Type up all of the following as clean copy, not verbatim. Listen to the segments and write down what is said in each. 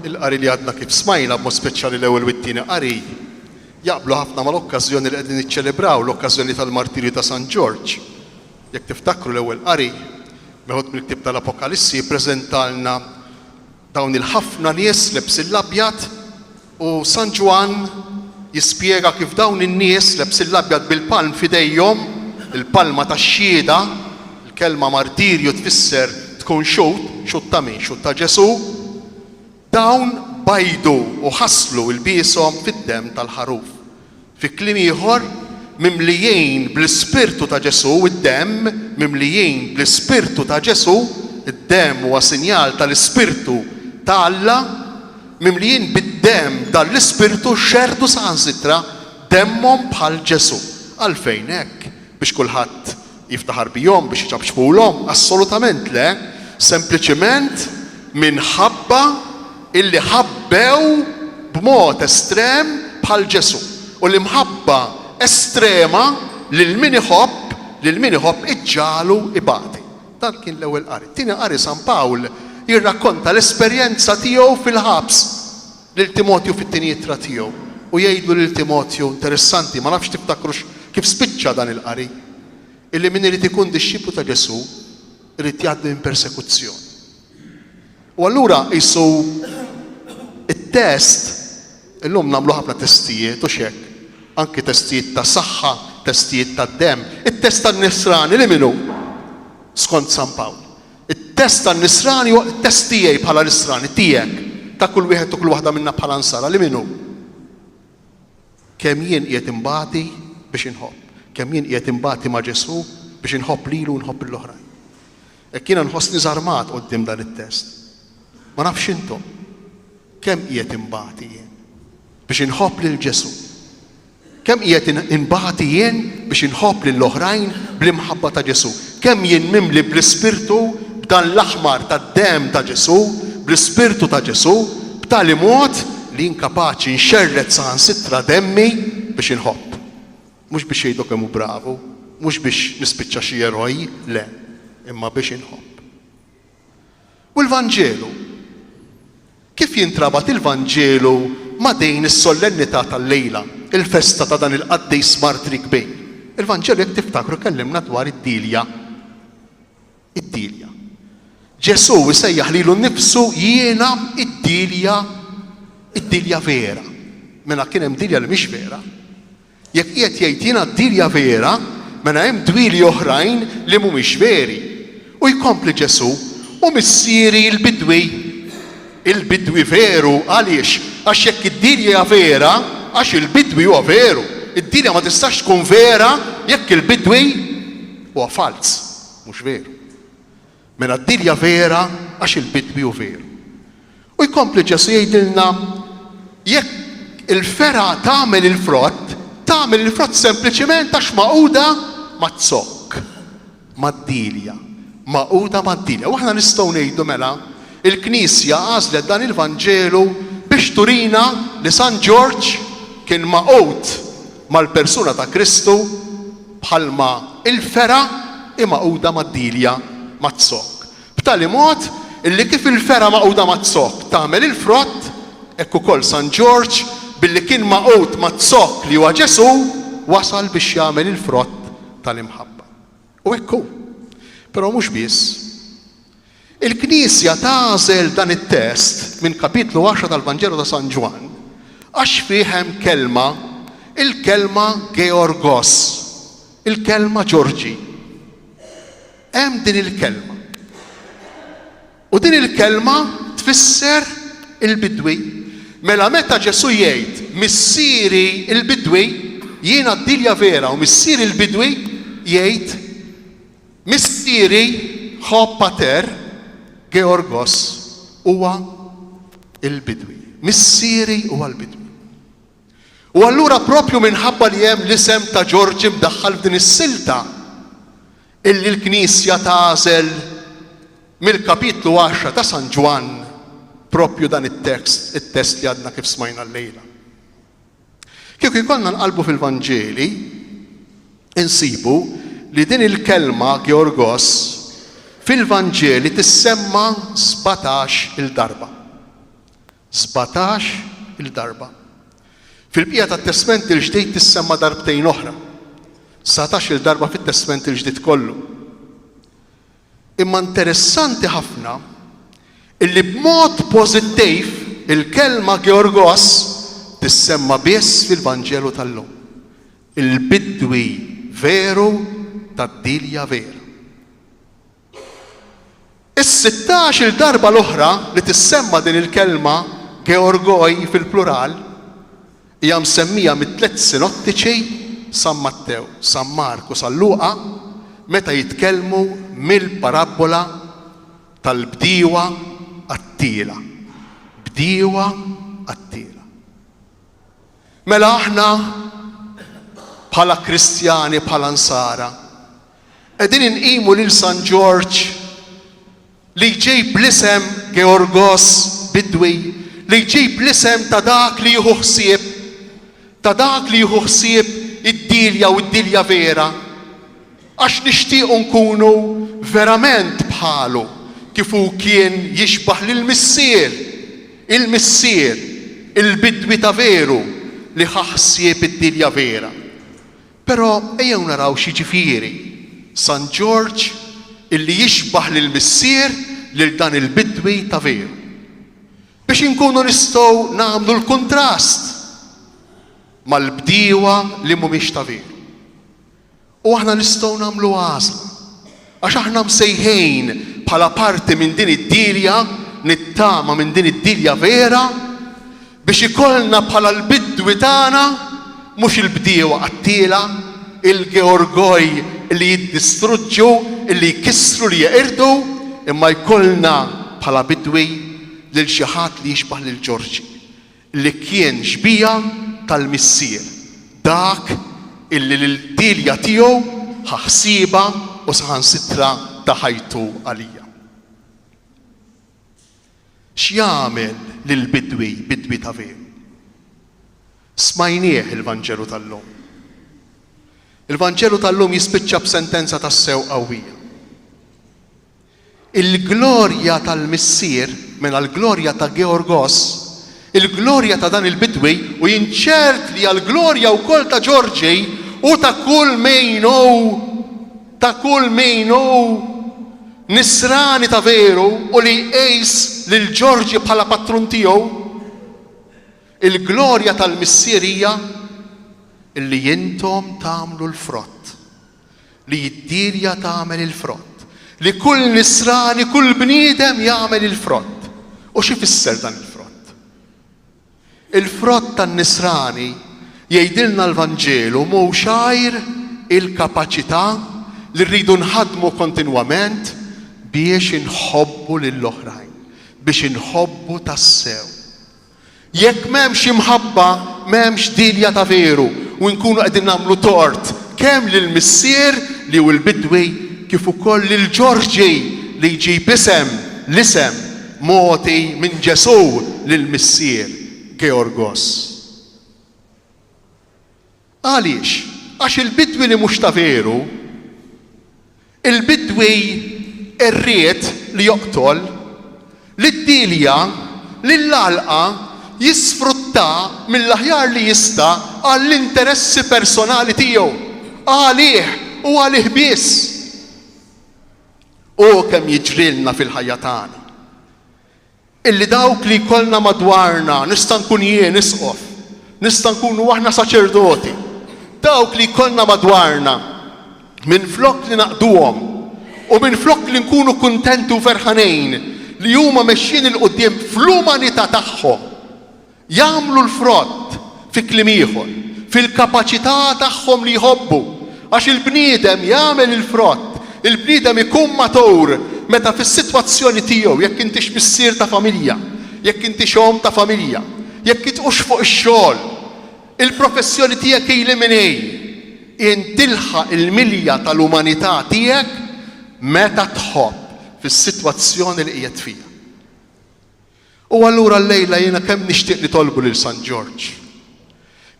Il-qari li għadna kif smajna, b'mod speċjali l-ewwel u t-tieni qari, jaqblu ħafna mal-okkażjoni li qegħdin niċċelebraw, l-okkażjoni tal-martirju ta' San Ġorġ. Jekk tiftakru l-ewwel qari, meħud mill-ktieb tal-Apokalissi, jippreżentalna dawn il-ħafna nies lebsin l-abjad u San Ġwann jispjega kif dawn in-nies lebsin l-abjad bil-palm f'idejhom, il-palma tax-xhieda, il-kelma martirju tfisser tkun xhud, xhud ta' min? Xhud ta' Ġesù. Dawn bajdu u ħaslu lbieshom fid-demm tal-Ħaruf. Fi kliem ieħor, mimlijin bl-Ispirtu ta' Ġesù, id-demm, mimlijin bl-Ispirtu ta' Ġesù, id-demm huwa sinjal tal-Ispirtu ta' Alla, mimlijin bid-demm dan l-Ispirtu xerrdu saħansitra demmhom bħal Ġesù. Għalfejn hekk? Biex kulħadd jiftaħar bihom, biex iċapċpulhom? Assolutament le! Sempliċiment minħabba illi ħabbew b'mod estrem bħal Ġesù. U l-imħabba estrema lil min iħobb, lil min iħobb iġġagħlu ibati. Dan kien l-ewwel qari. It-tieni qari San Pawl jirrakkonta l-esperjenza tiegħu fil-ħabs lil Timotju fit-tieni ittra tiegħu u jgħidlu lil Timotju, interessanti, ma nafx tiftakrux kif spiċċa dan il-qari, illi min irid ikun dixxiplu ta' Ġesù irid jgħaddi minn persekuzzjoni. U allura qisu it-test, illum nagħmlu ħafna testijiet u x'hekk, anki testijiet ta' saħħa, testijiet tad-demm, it-test tan-nisrani li min hu? Skont San Pawl. It-test tan-nisrani huwa t-test tiegħi bħala nisrani, tiegħek, ta' kull wieħed u kull waħda minna bħala nsara li min hu? Kemm jien qiegħed inbati biex inħobb, kemm jien qiegħed inbati ma' Ġesù biex inħobb lilu u nħobb lill-oħrajn. Hekk jiena nħossni żarmat quddiem dan it-test. Ma nafx intom, kemm qiegħed inbati jien biex inħobb lil Ġesù? Kemm qiegħed inbati jien biex inħobb lill-oħrajn bl-imħabba ta' Ġesù? Kemm jien mimli bl-Ispirtu, b'dan l-aħmar tad-demm ta' Ġesù, bl-Ispirtu ta' Ġesù, b'tali mod li jien kapaċi nxerred saħansitra demmi biex inħobb? Mhux biex jgħidu kemm hu bravu, mhux biex nispiċċa xi eroj, le, imma biex inħobb. U l-Vanġelu? Kif jintrabat il-Vanġelu ma' din is-sollennità tal-lejla, il-festa ta' dan il-qaddis martri kbir? Il-Vanġelu jekk tiftakru kellimna dwar id-dielja. Id-dielja. Ġesù jsejjaħ lilu nnifsu jiena id-dielja, id-dielja vera. Mela kien hemm dielja li mhix vera. Jekk qiegħed jgħid jiena d-dielja vera, mela hemm dwieli oħrajn li mhumiex veri. U jkompli Ġesù, U Missieri l-bidwi. Il-bidwi veru, għaliex? Għax jekk id-dielja hija vera, għax il-bidwi huwa veru. Id-dielja ma tistax tkun vera jekk il-bidwi huwa falz, mhux veru. Mela d-dielja vera għax il-bidwi hu veru. U jkompli Ġesù jgħidilna, jekk il-fergħa tagħmel il-frott, tagħmel il-frott sempliċement għax magħquda maz-zokk, mad-dielja, magħquda mad-dielja. U aħna nistgħu ngħidu mela, il-Knisja għażlet dan il-Vanġelu biex turina li San Ġorġ kien magħqud mal-persuna ta' Kristu bħalma l-fergħa hi magħquda mad-dielja, maz-zokk. B'tali mod illi kif il-fergħa magħquda maz-zokk tagħmel il-frott, hekk ukoll San Ġorġ, billi kien magħqud maz-zokk li huwa Ġesù, wasal biex jagħmel il-frott tal-imħabba. U hekk hu. Però mhux biss. Il-Knisja tagħżel dan it-test minn kapitlu għaxra tal-Vanġelu ta' San Ġwann għax fih hemm kelma, il-kelma Georgos, il-kelma Ġorġi. Hemm din il-kelma. U din il-kelma tfisser il-bidwi. Mela meta Ġesù jgħid, Missieri l-bidwi, jiena d-dielja vera u Missieri l-bidwi, jgħid, Missieri, ho pater, Georgos, huwa l-bidwi. Missieri huwa l-bidwi. U allura proprju minħabba li hemm l-isem ta' Ġorġi mdaħħal f'din is-silta illi l-Knisja tagħżel mill-kapitlu għaxra ta' San Ġwann proprju dan it-tekst, it-test li għadna kif smajna llejla. Kieku jkollna nqallbu fil-Vanġeli, insibu li din il-kelma Georgos fil-Vanġeli tissemma 17-il darba. 17 il-darba. Fil-bqija tat-Testment il-Ġdid tissemma darbtejn oħra. 19 il-darba fit-Testment il-Ġdid kollu. Imma interessanti ħafna illi b'mod pożittiv il-kelma Georgos tissemma biss fil-Vanġelu tal-lum. Il-bidwi veru tad-dilja vera. Is-sittax-il darba l-oħra li tissemma din il-kelma georgoi fil-plural hija msemmija mit-tliet sinottiċi San Mattew, San Mark u San Luqa meta jitkellmu mill-parabbola tal-bdiewa qattiela. Bdiewa qattiela. Mela aħna bħala Kristjani, bħala Nsara, qegħdin inqimu lil San Ġorġ li jġib l-isem Georgos bidwi, li jġib l-isem ta' dak li jieħu ħsieb, ta' dak li jieħu ħsieb id-dilja u d-dilja vera. Għax nixtiequ nkunu verament bħalu, kif hu kien jixbah lill-Missier, il-Missier, il-bidwi ta' veru li ħa ħsieb id-dilja vera. Però ejjew naraw x'jiġifieri San Ġorġ illi jixbah lill-Missier lil dan il-bidwi ta' veru. Biex inkunu nistgħu nagħmlu l-kuntrast mal-bdiewa li mhumiex ta' veru. U aħna nistgħu nagħmlu għażla. Għax aħna msejħin bħala parti minn din id-dielja, nittama minn din id-dielja vera, biex ikollna bħala l-bidwi tagħna mhux il-bdiewa qattiela, il-georgoi li jiddistruġġu, li jkissru, li jeqirdu, imma jkollna bħala bidwi lil xi ħadd li jixbah lil Ġorġi. li kien xbieha tal-Missier, dak illi lill-dielja tiegħu ħa ħsiebha u saħansitra ta ħajtu għalija. X'jagħmel lill-bidwi bidwi ta' veru? Smajnieh il-Vanġelu tal-lum. Il-Vanġelu tal-lum jispiċċa b'sentenza tassew qawwija. Il-glorja tal-Missier, mela l-glorja ta' Georgos, il-glorja ta' dan il-bidwi, u jien ċert li hija l-glorja wkoll ta' Ġorġi u ta' kull min hu, ta' kull min hu Nisrani ta' veru u li jqis lil Ġorġi bħala patrun tiegħu. Il-glorja tal-Missier hija li intom tagħmlu l-frott. Li d-dielja tagħmel il-frott. Li kull nisrani, kull bniedem jagħmel il-frott. U x'ifisser dan il-frott? Il-frott tan-nisrani, jgħidilna l-Vanġelu, mhux għajr il-kapaċità li rridu nħaddmu kontinwament biex inħobbu lill-oħrajn, biex inħobbu tassew. Jekk m'hemmx imħabba, m'hemmx dielja ta' veru u nkunu qegħdin nagħmlu tort kemm lill-Missier li hu l-Bidwi kif ukoll lil Ġorġi li jġib isem l-isem mogħti minn Ġesù lill-Missier, Georgos. Għaliex? Għax il-bidwi li mhux ta' veru, il-bidwi qerried li joqtol, lid-dielja, lill-għalqa, jisfrutta mill-aħjar li jista' għall-interessi personali tiegħu, għalih u għalih biss. O kemm jiġrilna fil-ħajja tagħna! Illi dawk li jkollna madwarna, nista' nkun jien isqof, nista' nkunu aħna saċerdoti, dawk li jkollna madwarna, minflok li naqduhom u minflok li nkunu kuntenti u ferħanin li huma mexjin 'il quddiem fl-umanità tagħhom, Jagħmlu l-frott, fi kliem ieħor, fil-kapaċità tagħhom li jħobbu, għax il-bniedem jagħmel il-frott, il-bniedem ikun matur meta fis-sitwazzjoni tiegħu, jekk intix missier ta' familja, jekk intix omm ta' familja, jekk int hux fuq ix-xogħol, il-professjoni tiegħek hi li min hi, int tilħaq il-milja tal-umanità tiegħek meta tħobb fis-sitwazzjoni li qiegħed fiha. U allura llejla jiena kemm nixtieq nitolbu lil San Ġorġ.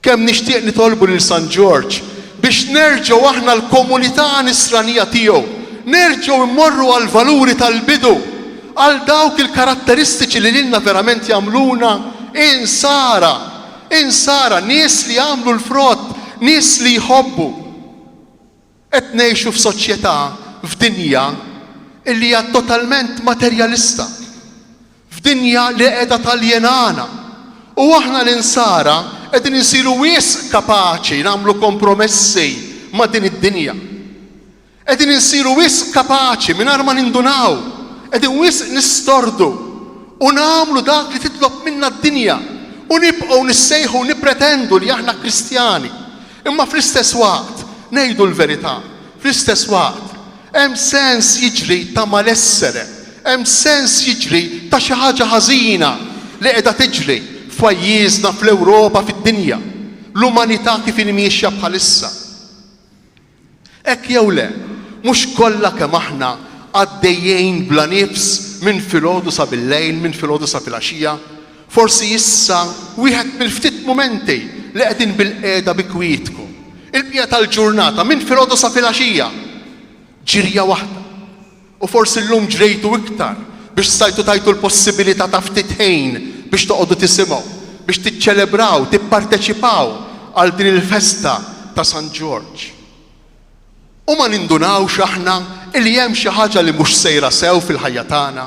Kemm nixtieq nitolbu lil San Ġorġ biex nerġgħu aħna l-komunità nisranija tiegħu, nerġgħu mmorru għall-valuri tal-bidu. għal dawk il-karatteristiċi li lilna verament jagħmluna insara, insara, nies li jagħmlu l-frott, nies li jħobbu. Qed ngħixu f'soċjetà, f'dinja illi hija totalment materjalista. F'dinja li qiegħda taljenana. U aħna l-insara qegħdin insiru wisq kapaċi nagħmlu kompromessi ma' din id-dinja. Qegħdin insiru wisq kapaċi mingħajr ma nindunaw, qegħdin wisq nistordu u nagħmlu dak li titlob minna d-dinja u nibqgħu nissejħu u nippretendu li aħna Kristjani. Imma fl-istess waqt, ngħidu l-verità, fl-istess waqt, hemm sens jiġri ta' malessere, hemm sens jiġri ta' xi ħaġa ħażina li qiegħda tiġri f'pajjiżna, fl-Ewropa, fid-dinja. L-umanità kif inhi miexja bħalissa. Hekk jew le, mhux kollha kemm aħna għaddejjin bla nifs minn filgħodu sa bil-lejl, minn filgħodu sa filgħaxija? Forsi issa wieħed mill-ftit mumenti li qegħdin bilqiegħda bi kwietkom. Il-bqija tal-ġurnata minn filgħodu sa filgħaxija, ġirja waħda. U forsi llum ġrejtu iktar biex stajtu tajtu l-possibilità ta' ftit ħin biex toqogħdu tisimgħu, biex tiċċelebraw, tipparteċipaw għal din il-festa ta' San Ġorġ. U ma nindunawx aħna li hemm xi ħaġa li mhux sejra sew fil-ħajja tagħna?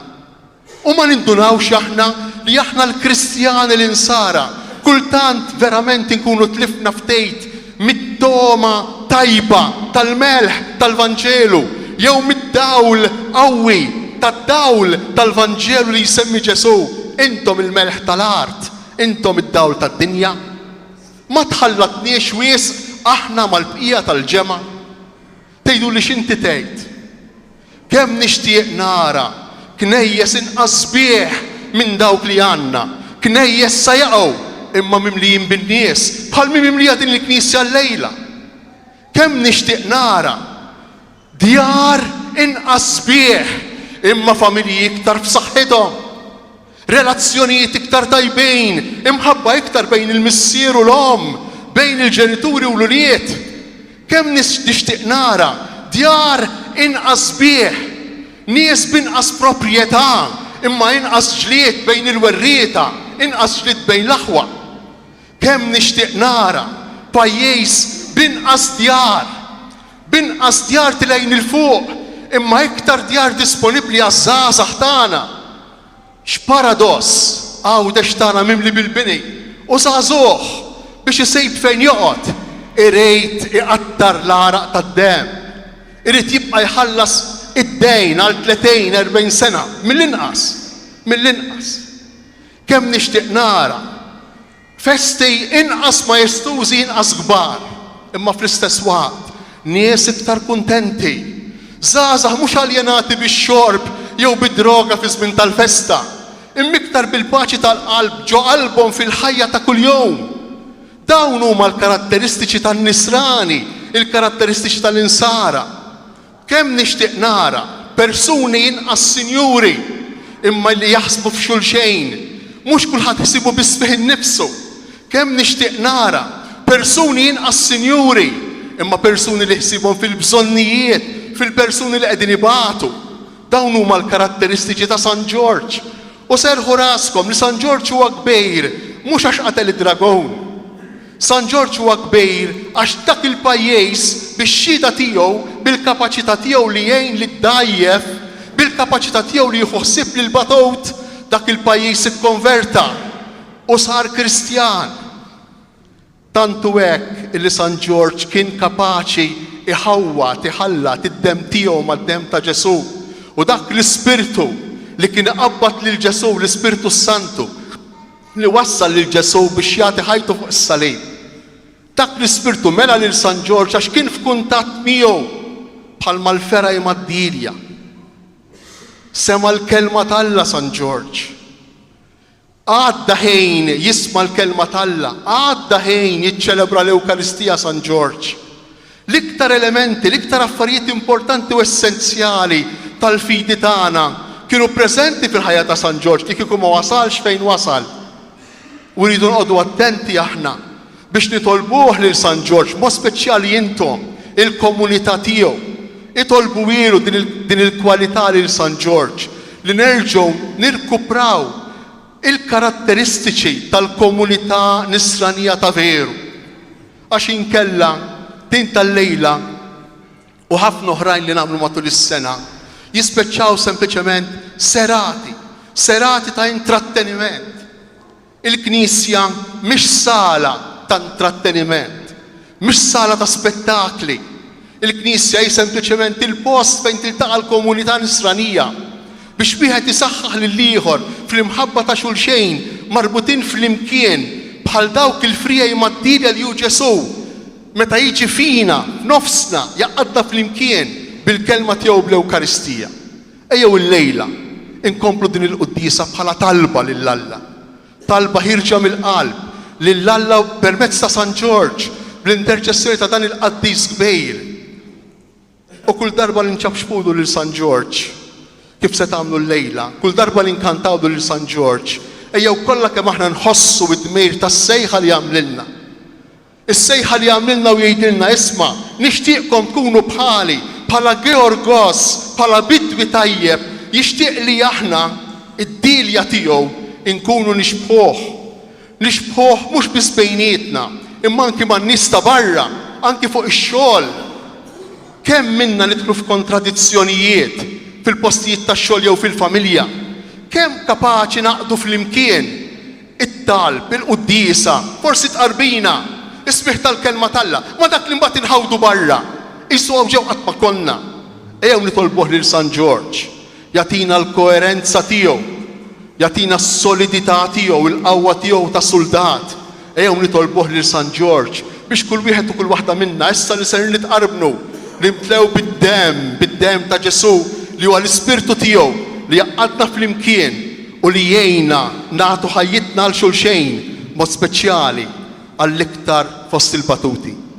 U ma nindunawx aħna li aħna l-Kristjani l-Insara kultant verament inkunu tlifna ftit mit-togħma tajba tal-melħ tal-Vanġelu jew mid-dawl qawwi tad-dawl tal-Vanġelu li jsemmi Ġesù, Intom il-melħ tal-art, intom id-dawl tad-dinja? Ma tħallatniex wisq aħna mal-bqija tal-ġemgħa? Tgħiduli x'inti tgħid? Kemm nixtieq nara knejjes inqas sbieħ minn dawk li għandna, knejjes sa jaqgħu imma mimlijin bin-nies, bħal m'hi mimlija din il-knisja llejla. Kemm nixtieq nara djar inqas sbieħ imma familji iktar f'saħħithom, relazzjonijiet iktar tajbin, imħabba iktar bejn il-missier u l-omm, bejn il-ġenituri u l-ulied. Kemm nixtieq nara djar inqas sbieħ, nies b'inqas proprjetà, imma inqas ġlied bejn il-werrieta, inqas ġlied bejn l-aħwa. Kemm nixtieq nara pajjiż b'inqas djar, b'inqas djar tilgħin 'il fuq, imma iktar djar disponibbli għaż-żgħażagħ tagħna. X'paradoss! Għawdex tagħna mimli bil-bini u żagħżugħ biex isib fejn joqgħod irid iqattar l-għaraq tad-demm. Irid jibqa' jħallas id-dejn għal 30, 40 sena, mill-inqas, mill-inqas. Kemm nixtieq nara Festi inqas majestużi, inqas kbar, imma fl-istess waqt nies iktar kuntenti. Żgħażagħ mhux aljenati bix-xorb jew bid-droga fiż-żmien tal-festa, imma iktar bil-paċi tal-qalb ġo qalbhom fil-ħajja ta' kuljum. Dawn huma l-karatteristiċi tan-Nisrani, il-karatteristiċi tal-Insara. Kemm nixtieq nara persuni inqas sinjuri imma li jaħsbu f'xulxejn, mhux kulħadd ħsiebu biss fih innifsu. Kemm nixtieq nara persuni inqas sinjuri imma persuni li ħsiebhom fil-bżonnijiet, fil-persuni li qegħdin ibatu. Dawn huma l-karatteristiċi ta' San Ġorġ. U serrħu raskom li San Ġorġ huwa kbir mhux għax qatel id-dragun. San Ġorġ huwa kbir għax dak il-pajjiż bix-xhieda tiegħu, bil-kapaċità tiegħu li jgħin lid-dgħajjef, bil-kapaċità tiegħu li jieħu ħsieb lill-batut, dak il-pajjiż ikkonverta u sar Kristjan. Tant hu hekk illi San Ġorġ kien kapaċi jħawwad, iħallat id-demm tiegħu mad-demm ta' Ġesù. U dak l-ispirtu li kien iqabbad lil Ġesù, l-Ispirtu s-Santu, li wassal lil Ġesù biex jagħti ħajtu fuq is-salib. Dak l-ispirtu mela lil San Ġorġ għax kien f'kuntatt miegħu bħalma l-fergħa hi mad-dielja. Sema' l-kelma t'Alla San Ġorġ. Għadda ħin jisma' l-kelma t'Alla, għadda ħin jiċċelebra l-Ewkaristija San Ġorġ. L-iktar elementi, l-iktar affarijiet importanti u essenzjali tal-fidi tagħna kienu preżenti fil-ħajja ta' San Ġorġ li kieku ma wasalx fejn wasal. U rridu noqogħdu attenti aħna biex nitolbuh lil San Ġorġ, b'mod speċjali intom, il-komunità tiegħu. Itolbuhielu din il-kwalità lil San Ġorġ. li nerġgħu nirkupraw il-karatteristiċi tal-komunità nisranija ta' veru. Għax inkella din tal-lejla u ħafna oħrajn li nagħmlu matul is-sena jispeċċaw sempliċement serati, serati ta' intratteniment. Il-Knisja mhix sala ta' intratteniment, mhix sala ta' spettakli. Il-Knisja hi sempliċement il-post fejn tiltaqa' l-komunità Nisranija biex wieħed isaħħaħ lill-ieħor fl-imħabba ta' xulxejn marbutin flimkien bħal dawk il-friegħi mad-dielja li hu Ġesù meta jiġi fina, f'nofsna, jgħaqqadna flimkien bil-Kelma tiegħu bl-Ewkaristija. Ejjew illejla nkomplu din il-quddiesa bħala talba lil Alla. Talba ħierġa mill-qalb lil Alla permezz ta' San Ġorġ, bl-interċessjoni ta' dan il-qaddis kbir. U kull darba li nċapċpulu lil San Ġorġ, kif se tagħmlu llejla, kull darba li nkantawlu lil San Ġorġ, ejjew kollha kemm aħna nħossu d-dmir tas-sejħa li għamlilna. Is-sejħa li jagħmlilna u jgħidilna, Isma', nixtieqkom tkunu bħali, bħala Georgos, bħala bidwi tajjeb, jixtieq li aħna, id-dielja tiegħu, inkunu nixbħuh. Nixbħuh mhux biss bejnietna, imma anki man-nies ta' barra, anki fuq ix-xogħol. Kemm minna nidħlu f'kontradizzjonijiet fil-postijiet tax-xogħol jew fil-familja? Kemm kapaċi nagħqdu flimkien it-talb, il-quddiesa, forsi tqarbina, is-smigħ tal-Kelma t'Alla, ma' dak li mbagħad inħawdu barra, qisu hawn ġew qatt ma konna. Ejjew nitolbuh lil San Ġorġ jagħtina l-koerenza tiegħu, jagħtina s-solidità tiegħu, il-qawwa tiegħu ta' suldat. Ejjew nitolbuh lil San Ġorġ biex kull wieħed u kull waħda minna, issa li ser nitqarbnu, nimtlew bid-demm, bid-demm ta' Ġesù li huwa l-Ispirtu tiegħu li jgħaqqadna flimkien u li jgħinna nagħtu ħajjitna għal xulxejn, b'mod speċjali għall-iktar fost il-batuti.